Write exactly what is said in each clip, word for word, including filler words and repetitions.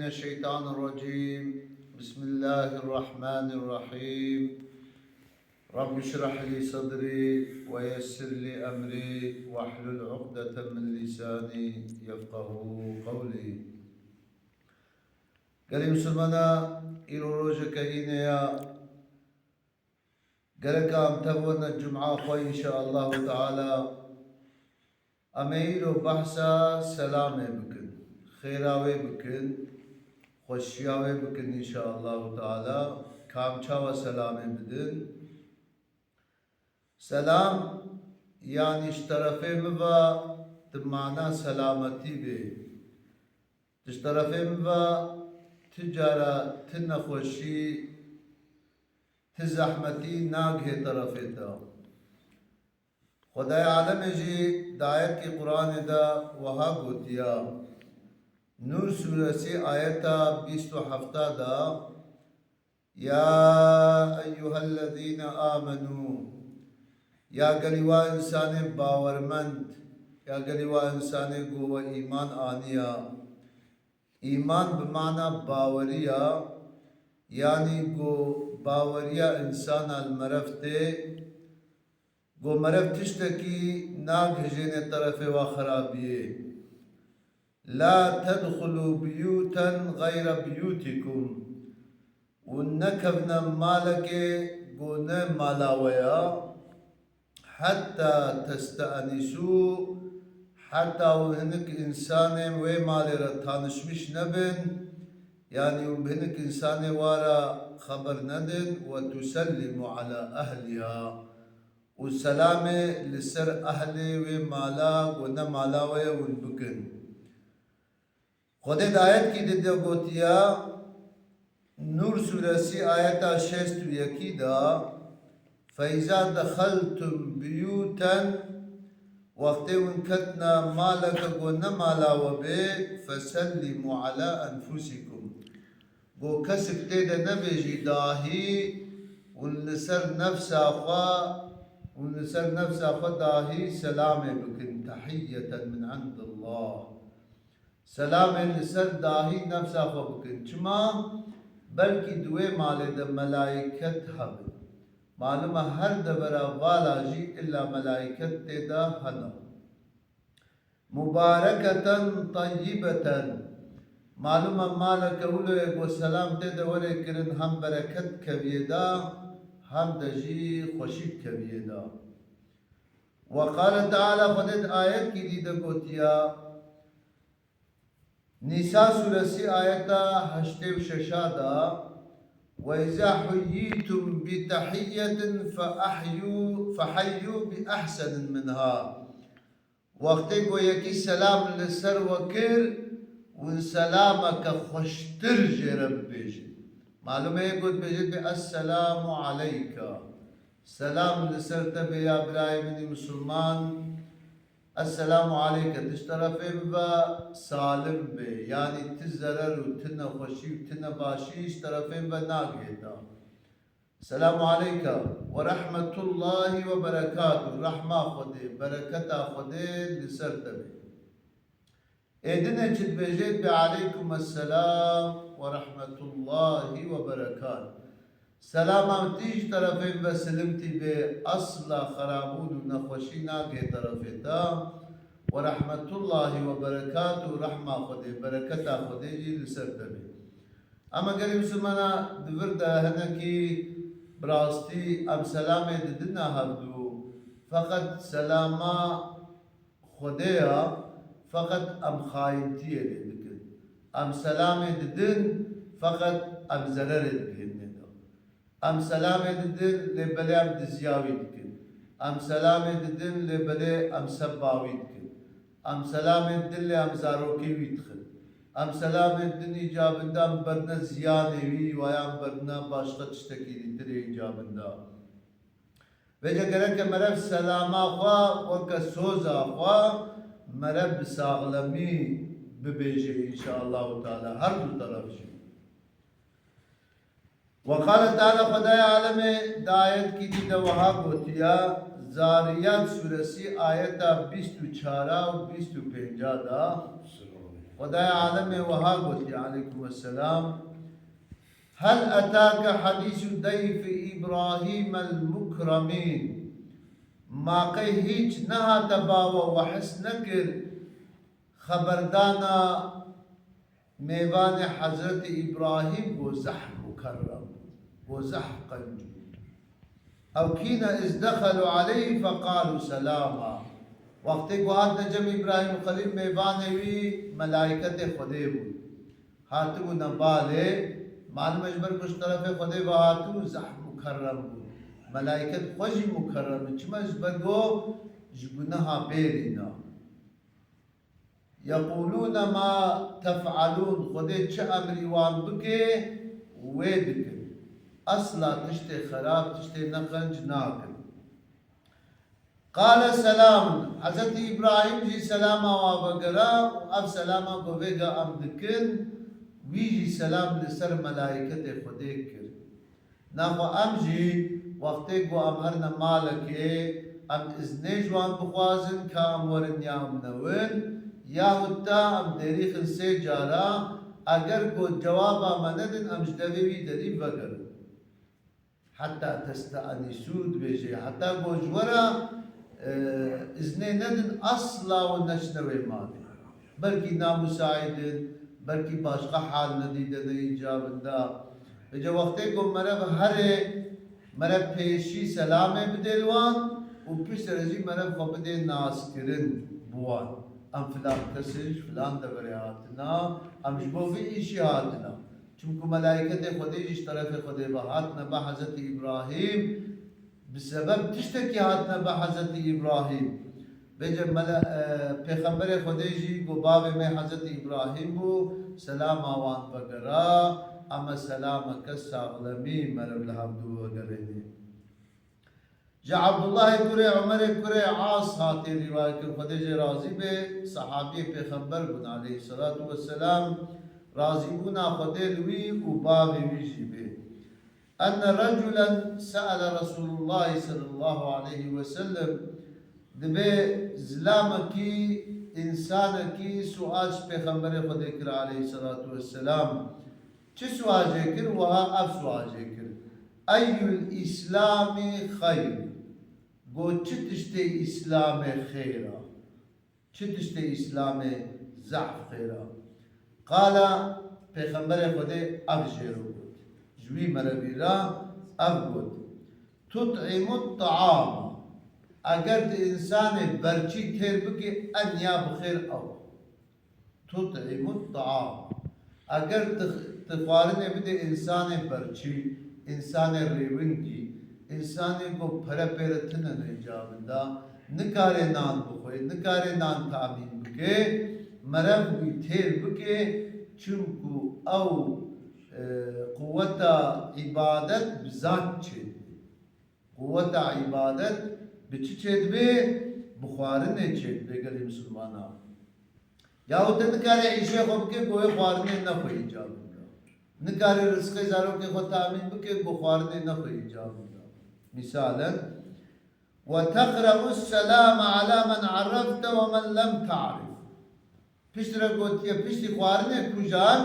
الشيطان الرجيم. بسم الله الرحمن الرحيم. رب اشرح لي صدري ويسر لي أمري واحلل عقدة من لساني يفقهوا قولي. Gelê Musulmana, îro rojeke hîne ya. Gereka em tev werne cuma xwe, înşaallahu teala. Em ê îro behsa selamê bikin. Xêra wê bikin. Xweşiya wê bikin, înşaallahu teala. Kam çawa selamê bidin? Selam, yanî ji terefê min ve di mana selametî bê. Ji terefê min ve ti cara ti nexweşî, ti zehmetî nagihê terefê te. Xwedayê alemê jî di ayetkî Qur'anê de wiha gotiya, Nûr sûresî ayeta bîst û hefta de, Ya eyyuhellezîne amenû, ya gelî wa însanê bawermend, ya gelî wa însanê ku we îman aniya. Îman bi mana baweriya, yanî ku baweriya însana li merev tê, ku merev tiştekî nagihijêne terefê wa xerabiyê. La tedxulû biyûten xeyre biyûtikum. Hûn nekevne malekê ku ne mala we ya, heta teste'nisû, heta hûn hinek însanên wê malê re tanişmiş nebin, yanî hûn bi hinek însanê wa re xeber nedin, we tusellimû ala ehliha. Û selamê li ser ehlê wê mala ku ne mala we ye hûn bikin. Xwedê di ayetkî di de gotiya, Nûr sûresî ayeta şêst û yekî de, Feyza dexeltum biyûten, wextê hûn ketine maleke ku ne mala we bê, fesellimû ala enfusikum. Ku kesik tê de nebêjî dahî, hûn li ser nefsa xwe, hûn li ser nefsa xwe dahî selamê bikin. Tehiyyeten min indillah. Selamê li ser dahî nefsa xwe bikin. Çima? Belkî di wê malê de melayket hebin. Malum e her devera vala jî illa melayket tê de hene. Mubareketen teyyibeten. Malum e maleke wilo ye ku selam tê de were kirin, hem bereket keviyê de, hem de jî xweşî keviyê de. Ve qale Teala, Xwedê di ayetkî dî de gotiya, Nîsa sûresî ayeta heştê û şeş de, Ve izâ huyyîtum bi tehiyyetin fe ahyû, fehayyû bi ehsenin minha. Wextê ku yekî selam li ser we kir, hûn selameke xweştir jê re bibêjin. Malum e yek ku dibêjit bê, Esselamu aleyka. Selam li ser te bê ya birayê min î misilman. Esselamu aleyke, tu ji terefê min ve salim bê. Yanî ti zerer û ti nexweşî û ti nebaşî ji terefê min ve nagihê te. Selamu aleyke ve rehmetullahî ve berekatuh. Rehma Xwedê, bereketa Xwedê li ser te bê. Ê dinê çi dibêjê, dibê aleykum esselam ve rehmetullahî ve berekatuh. Selama min tî ji terefê min ve silimtî bê, asla xerabûn û nexweşî nagê terefê te. Ve rehmetullahî ve berekatuh, rehma Xwedê, bereketa Xwedê jî li ser te bê. Ama gelî misilmana di vir de hinekî bi rastî em selamê didine hevdû, feqet selama Xwedê ya, feqet em xayintiyê lê dikin. Em selamê didin, feqet em zererê digihînin lê de. Em selamê didin, lê belê em diziya wî dikin. Em selamê didin, lê belê em sebba wî dikin. Em selamê didin, lê em zarokê wî dixin. Em selamê didin, îcabinda em berine ziyanê wî, wayan berine başqa tiştekî dîtirê îcabinda. Vêce gereke merev selama xwe weke soza xwe merev bi saxlemî bibêje, înşaallahu teala, her du teref jî. Ve qale Teala, Xwedayê alemê di ayetkî dî de wiha gotiya, Zariyat sûresî ayeta bîst û çar û bîst û pênc de, Xwedayê alemê wiha gotiye, aleykum esselam: "Hel etake hadîsu dayfi Îbrahîm el mukramîn." Ma qey hîç nehate ba we, we his nekir xeberdana mêvanê Hezretî Îbrahîm ku zehf mukerrem bû, ku zehf qenc bû. Ew kîne iz dexelû aleyhî feqalû selama. Wextê ku hatine cem Îbrahîm Xelîl, mêvanê wî melayketê Xwedê bûn. Hatibûne balê, malum e ji ber ku ji terefê Xwedê ve hatibû, zehf mukerrem bûn. Melayket xwe jî mukerrem in. Çima? Ji ber ku ji guneha bêrî ne. Yeqûlûne ma tef'alûn, Xwedê çi emrî wan bike, wê dikin. Esla tiştê xerab, tiştê neqenc nakin. Qale selamun, Hezretî Îbrahîm jî selama wan vegera û ev selama ku vêga em dikin, wî jî selam li ser melayketê Xwedê kir. Naxwe em jî wextê ku em herine malekê, em îznê ji wan bixwazin ka em werin ya em newin, yahut ta em dêrîxin sê cara, eger ku cewaba me nedin, em ji devê wî derî vegerin. Heta teste'nisû dibêje, heta ku ji we re, e, îznê nedin, asla we neçine wê malê. Belkî namusaîd in, belkî başqa hal nedî de ne îcab in da. Vêca wextê ku merev here, merev pêşî selamê bidê li wan û piştre jî merev xwe bidê naskirin bi wan. Em filan kes in, ji filan deverê hatina, em ji bo vî îşî hatina. Çimku melayketê Xwedê jî ji terefê Xwedê ve hatine ba Hezretî Îbrahîm, bi sebeb tiştekî hatine ba Hezretî Îbrahîm. Vêce mele-, e, Pêxemberê Xwedê jî got, bavê me Hezretî Îbrahîm bû, selama wan vegera, eme selameke saxlemî merev li hevdû vegerênê. Ji Abdullahê kurê Umerê kurê As hatê rîwayet kirin, Xwedê jê razî be, sehabiyê Pêxember bûn aleyhisselatu vesselam, razîbûna Xwedê li wî û bavê wî jî be. Enne reculen se'ele Resûlullahî sallallahu aleyhi ve sellem, dibe zilamekî, însanekî sual ji Pêxemberê Xwedê kir aleyhisselatu vesselam. Çi sual jê kir? Wiha ev sual jê kir: Eyyul Îslamî xeyr? Got, çi tiştê Îslamê xêr a? Çi tiştê Îslamê zehf xêr a? Qala, Pêxemberê Xwedê ev jê re got. Ji wî merevî re ev got: Tut'imut ta'ama. Eger tu însanê berçî têr bikî, en ya bi xêr ew. Tut'imut ta'am. Eger tu, tu xwarinê bidê însanê berçî, însanê rêwingî, însanê ku pere pê re tune ne îcab in da, nikare nan bixwe, nikare nan tamîn bike, merev wî têr bike, çimku ew, e, quweta îbadet bi zat çêdibe. Quweta îbadet bi çi çêdibe? Bi xwarinê çêdibe gelê misilmana. Yahut te nikare îşê xwe bike, ku wê xwarinê nexwe îcab bike. Nikare rizqê zarokê xwe tamîn bike, ku xwarinê nexwe îcab bike. Misalen, "Ve teqre'us selame ala men arefte ve men lem ta'rif." Piştre gotiye, piştî xwarinê kujan,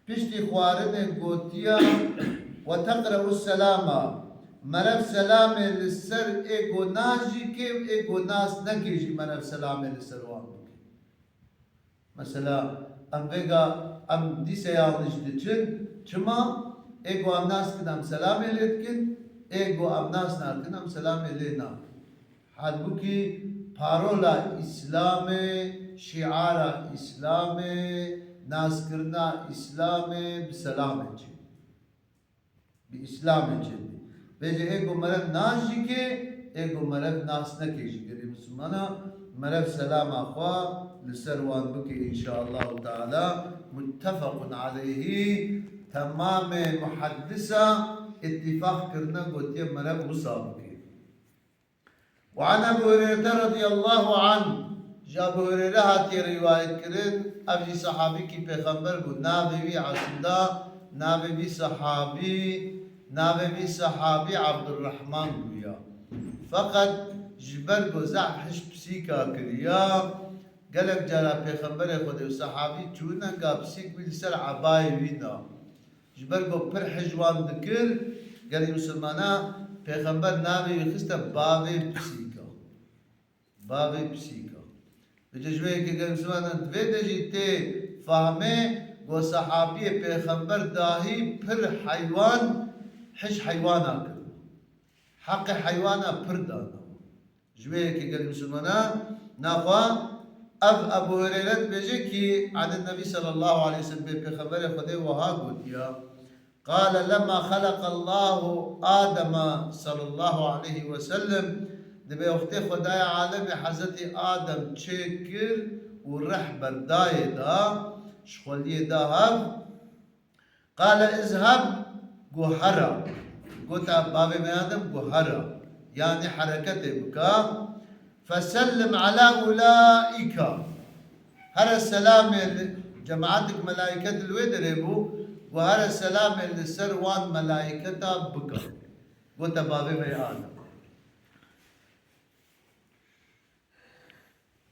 piştî xwarinê gotiye, "Ve teqre'us selama." Merev selamê li ser ê ku nas jî kê û ê ku nas nekê jî merev selamê li ser wan bike. Mesela, em vêga, em dîse yanlış diçin. Çima? Ê ku em nas kin, em selamê lê dikin. Ê ku em nas nakin, em selamê lê nakin. Halbûkî parola Îslamê, şiara Îslamê, naskirina Îslamê bi selamê çê. Bi Îslamê çê dibê. Vêce ê ku merev nas jî kê, ê ku merev nas nekê jî gelê misilmana, merev selama xwe li ser wan bike înşaallahu teala. Muttefequn aleyhî, temamê muheddisa îttifaq kirine gotiye merev wisa bike. Ve an Ebu Hureyre radıyallahu anh, ji Ebu Hureyre hatiye rivayet kirin, ev jî sahabîkî pêxember bû. Navê wî aslında, navê vî sahabî, navê vî sahabî Abdurrahman bûya. Feqet ji ber ku zehf hişt pisîka kiriya, Gelek cara Pêxemberê Xwedê û sehabî çûne ga pisîk wî li ser ebayê wî da. Ji ber ku pir hij wan dikir, gelî misilmana Pêxember navê wî xiste bavê pisîka. Bavê pisîka. Vêca ji wê yekê gelî misilmana di vê de jî tê fahmê ku sehabiyê Pêxember dahî pir heywan, hij heywana kir. Heqê heywana pir dana. Ji wê yekê gelî misilmana naxwe ev Ebu Hureyre dibêje kî anin Nebî sallallahu aleyhi ve sellem bê Pêxemberê Xwedê wiha gotiya, Qale lema xeleqallahu Ademe sallallahu aleyhi ve sellem, dibê wextê Xwedaya alemê Hezretî Adem çêkir û reh berdayê da, ji xweliyê da hev, Qale izheb, got here. Gota bavê me Adem, got here. Yanî hereketê bike. Fesellim ala ulaîka. Here selamê li, cemaetik melaiket li wê derê bû. Got here selamê li ser wan melaiketa bike. Gota bavê me Adem.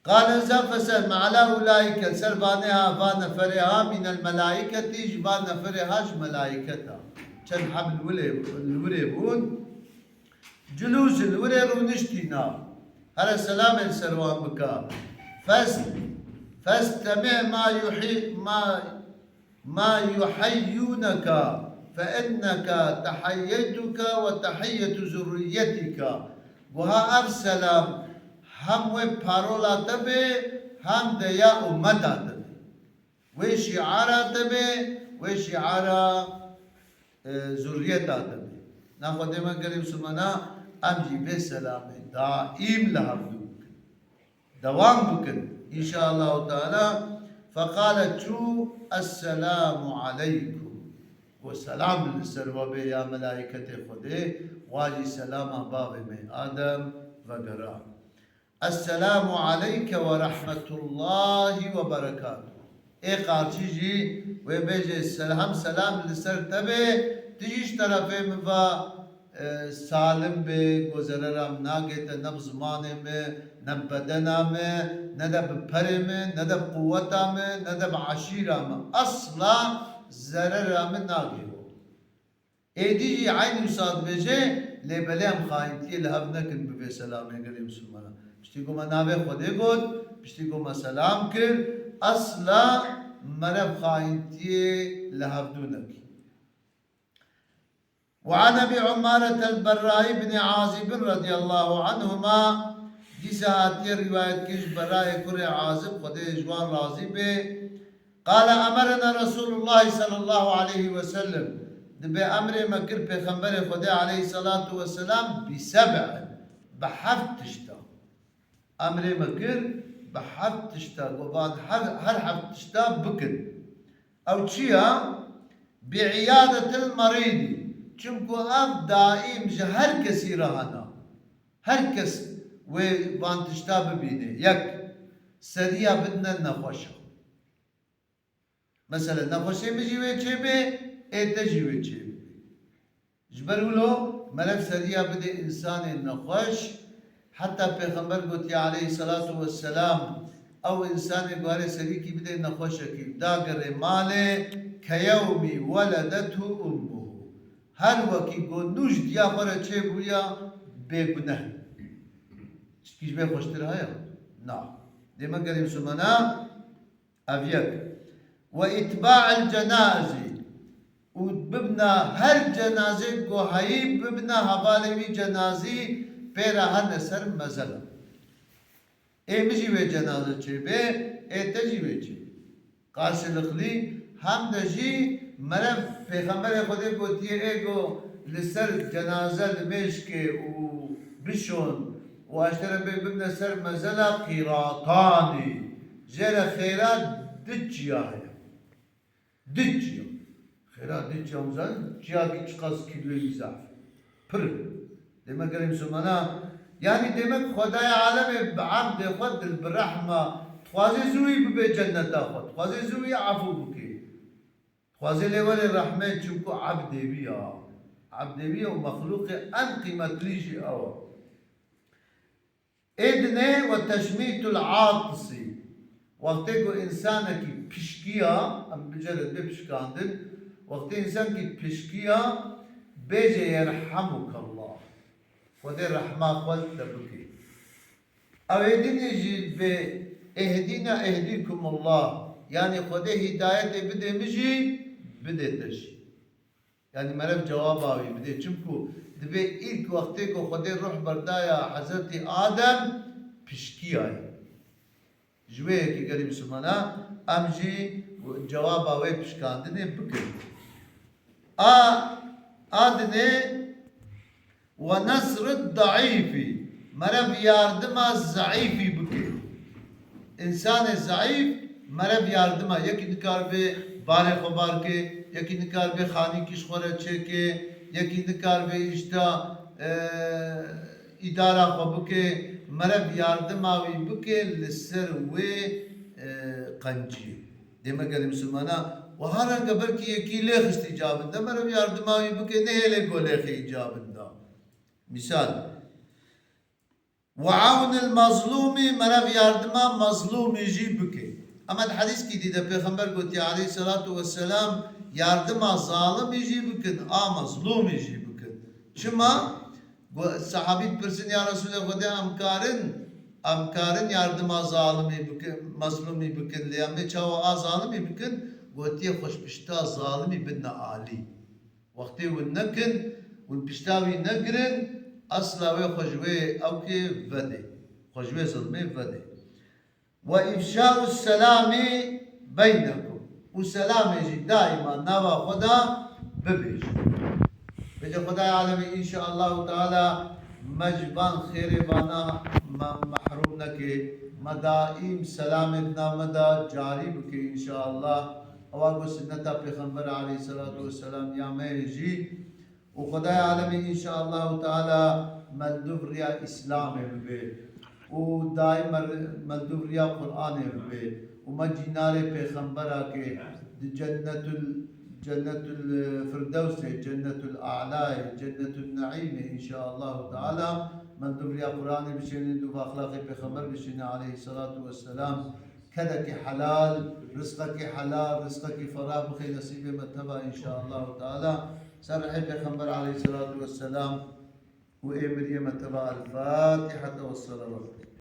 Qale izheb fesellim ala ulaîke, ser vanê ha, va neferê ha, mînel melâiketî, ji van neferê ha ji melâiketa. Çend heb li wirê, li wirê bûn. Culûs, li wirê rûniştîna. Here selamê li ser wan bike. Fes, festemi' ma yuhi, ma ma yuhayyuneke fe inneke tehayyeytuke ve tahiyyetu zurriyetike. Guha ev selam hem wê parola te bê, hem de ya ummeta te bê. Wê şiara te bê, wê şiara, e, zurriyeta te bê. Naxwe dê me gelê Musulmana em jî vê selamê daîm li hevdû bikin. Dewam bikin. Înşaallahu Teala. Feqale çû, Esselamu aleykum. Got, selam li ser we bê ya melaîketê Xwedê, wa jî selama bavê me Adem vegera. Esselamu aleyke ve rahmetullahi ve berekatuh. Ê qarçî jî wê bêje, sel-, hem selam li ser te bê, tu jî ji terefê min ve, e, salim bê, ku zerera min nagête, ne bi zimanê min, ne bi bedena min, ne de bi perê min, ne de bi quweta min, ne de bi eşîra min. Esla zerera min nagê we. Êdî jî eynî wisa dibêje, lê belê em xayintiyê li hev nekin bi vê selamê gelê Misilmana. Piştî ku me navê Xwedê got, piştî ku me selam kir, esla merev xayintiyê li hevdû nekî. Ve an Ebî Umaretel Berraî binê Azîbin radîyallahu anhuma, dîsa hatiye rîwayet kir ji Berraê kurê Azîb, Xwedê ji wan razî bê, Qale emerena Resulullah sallallahu aleyhi ve sellem. Dibê emrê me kir Pêxemberê Xwedê aleyhissalatu vesselam bi seb'in, bi heft tişta. Emrê me kir bi heft tişta, got van her, her heft tişta bikin. Ew çi ya? Bi iyadetil merîdî. Çimku ev daîm ji her kesî re hene. Her kes wê van tişta bibîne. Yek, seriya bidine nexweşa. Mesela nexweşê min jî wê çêbê, ê te jî wê çêbê. Ji ber wilo meriv seriya bidê însanê nexweş, heta Pêxember gotiye aleyhissalatu vesselam, ew însanê ku here serîkî bidê nexweşekî, dagere malê, keyewmî weledethu ummuhu. Her wekî ku nû ji diya xwe re çêbûya, bêguneh. Çitkî ji vê xweştir heye? Na. Dê me gelî Misilmana, Ev yek. Ve itba'il cenazî. Û bibna her cenazê ku heyî bibna hevalê wî cenazî pê re hene ser mezela. Ê min jî wê cenaze çêbê, ê te jî wê çêbê. Karşılıklı hem de jî merev Pêxemberê Xwedê gotiye, ê ku li ser cenaze li mêşkê û bişon û eştere bê bibne ser mezela qîratanî. Jê re xêra du çiya heye. Du çiya. Xêra du çiya, hûn zanin çiyakî çiqas kîloyê wî zehf e. Pir. Dê me gelê Misilmana, yanî demek Xwedaya alemê bi ebdê xwe dil bi rehma, dixwazê zû wî bibe cenneta xwe, dixwazê zû wî efû bike. Dixwazê lê were rehmê, çimku ebdê wî ya. Ebdê wî ya û mexlûqê en qîmetlî jî ew e. Ê dinê ve teşmîtul atisî. Wextê ku însanekî pişkiya, em bicerin bê pişkandin, wextê însankî pişkiya, bêje yerhamukallah. Xwedê rehma xwe li te bike. Ew ê dinê jî bê ehdina ehdikumullah. Yanî Xwedê hîdayetê bidê min jî, bidê te jî. Yanî meriv cewaba wî bidê. Çimku dibê îlk wextê ku Xwedê ruh berdaya Hezretî Adem pişkiyaye. Ji wê yekê gelî Misilmana em jî cewaba wê pişkandinê bikin. A, a dinê we nesrid daîfî, meriv yardima zeîfî bike. Însanê zeîf meriv yardima, yekî nikaribe barê xwe bar ke, yekî nikaribe xanîkî ji xwe re çêke, yekî nikaribe îşta, e, îdara xwe bike, meriv yardima wî bike, li ser wê, e, qenciyê. Dê me gelê Misilmana, wiha renge belkî yekî lêx xist îcabin de, meriv yardima wî bike, nehêle ku lêxê îcabin da. Mîsal, "Ve awnil mazlûmî", meriv yardima mazlûmî jî bike. Ema di hedîskî dî de Pêxember gotiye aleyhisselatu vesselam, "Yardima zalimî jî bikin, a mazlûmî jî bikin." Çima? Go-, sahabî dipirsin, "Ya Resûlê Xwedê, em karin, em karin yardima zalimî bikin, mazlûmî bikin, lê em ê çawa a zalimî bikin?" Gotiye, "Xwe ji pişta zalimî bidine alî." Wextê hûn nekin, hûn pişta wî negirin, esla wê xwe ji wê ewkê vedê, xwe ji wê zilmê vedê. "Ve ifşaus selamî beynekum." Û selamê jî daîma nava xwe de bibêjin. Bêje Xwedayê alemî înşaallahu teala me ji van xêrê vana me mehrûm neke, me daîm selamê di nav me de carî bike înşaallah. Ewa ku sinneta Pêxember aleyhisselatu vesselam ya me ye jî. Û Xwedayê alemî înşaallahu teala me li dûv riya Îslamê bibe. Û daîm me, me li dûv riya Qur'anê bibe. Û me cînarê Pêxembera ke di cennetul, cennetul, e, Firdewsê, cennetul A'layê, cennetul Neîmê înşaallahu teala me li dûv riya Qur'anê bişêne, dûv axlaqê Pêxember bişêne aleyhisselatu vesselam. Kedekî helal, rizqekî helal, rizqekî ferah bixê nesîbê me teva înşaallahu teala. Ser rihê Pêxember aleyhisselatu vesselam û ê miriyê me teva. El-Fatihete ve selavat.